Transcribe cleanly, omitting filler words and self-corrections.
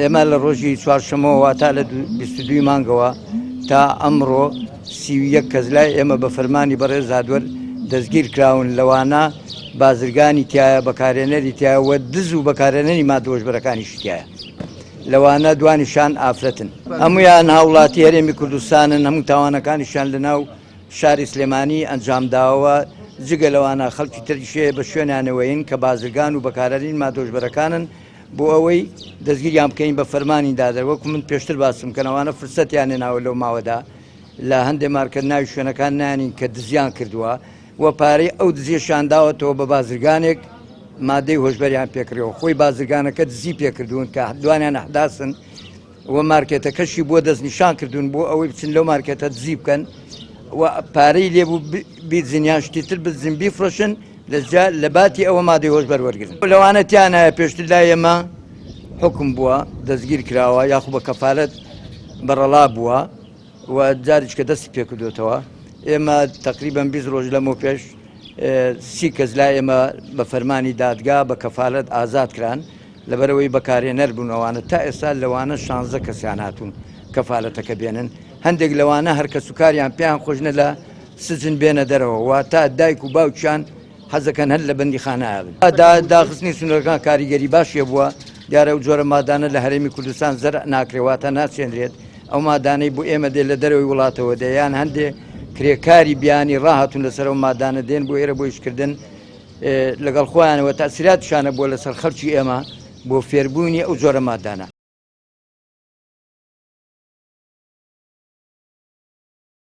ئێمە لە ڕۆژی چوارشەمەوە واتا لە 22 مانگەوە تا ئەمڕۆ 31 کەس لای ئێمە بە فەرمانی بەڕێز دادوەر دەستگیر کراون لەوانە بازرگانی تایە بەکارێنەری تایە و دز و بەکارێنەری مادە هۆشبەرەکانیشی تایە لەوانە دوانیشان ئافرەتن هەمویان هاوڵاتی هەرێمی کوردستانن هەموو تاوانەکانیشان لەناو شاری سلێمانی ئەنجامداوە، جگە لەوانە خەڵکی تریش هەیە بە شوێنیانەوەین کە بازرگان و بەکارەرین مادۆشبەرەکانن بۆ ئەوەی دەستگیریان بکەین بە فەرمانی دادەر وەکو من پێشتر باسم کەن ئەوانە فرسەتیان هێناوە لەو ماوەدا لە هەندێ مارکەت ناوی شوێنەکان نانین کە دزیان کردووە و پارەی ئەو دزیەشیان داوەتەوە بە بازرگانێک مادەی هۆشبەریان پێکڕیەوە خۆی بازرگانەکە دزی پێکردوون کە دوانیان ئەحداسن و مارکێتەکەشی بۆ دەستنیشان کردوون بۆ ئەوەی بچن لەو مارکێتە دزی بکەن و پارەی لێبوو بیدزن یان شتی تر بدزن بیفرۆشن لە باتی ئەوە مادەی هۆشبەر وەرگرن لەوانە تیانایە پێشتر لای ئێمە حکم بووە دەستگیر کراوە یاخو بە کەفالەت بەڕەڵا بووە و جاریش کە دەستی پێکردوێتەوە ئێمە تقریبان 20 ڕۆژ لەمە پێش سی کەس لای ئێمە بە فەرمانی دادگا بە کەفالەت ئازاد کران لەبەرئەوەی بەکارهێنەر بوون ئەوانە تا ئێستا لەوانە شانزە کەسیان هاتوون کەفالەتەکە بێنن هەندێک لەوانە هەر کەسوکاریان پێیان خۆش نە لە سجن بێنە دەرەوە واتە دایک و باوکیان حەزەکەن هەر لە بەندیخانە بن. داخستنی سنوورەکان کاریگەری باشی هەبووە، دیارە ئەو جۆرە مادانە لە هەرێمی کوردستان زەرع ناکرێت واتە ناچێنرێت، ئەو مادانەی بۆ ئێمە دێت لە دەرەوەی وڵاتەوە دێ یان هەندێ کرێکاری بیانی ڕاهاتوون لەسەر ئەو مادانە دێن بۆ ئێرە بۆ ئیشکردن لەگەڵ خۆیانەوە تەئسیراتیشان هەبووە لەسەر خەڵکی ئێمە بۆ فێربوونی ئەو جۆرە مادانە.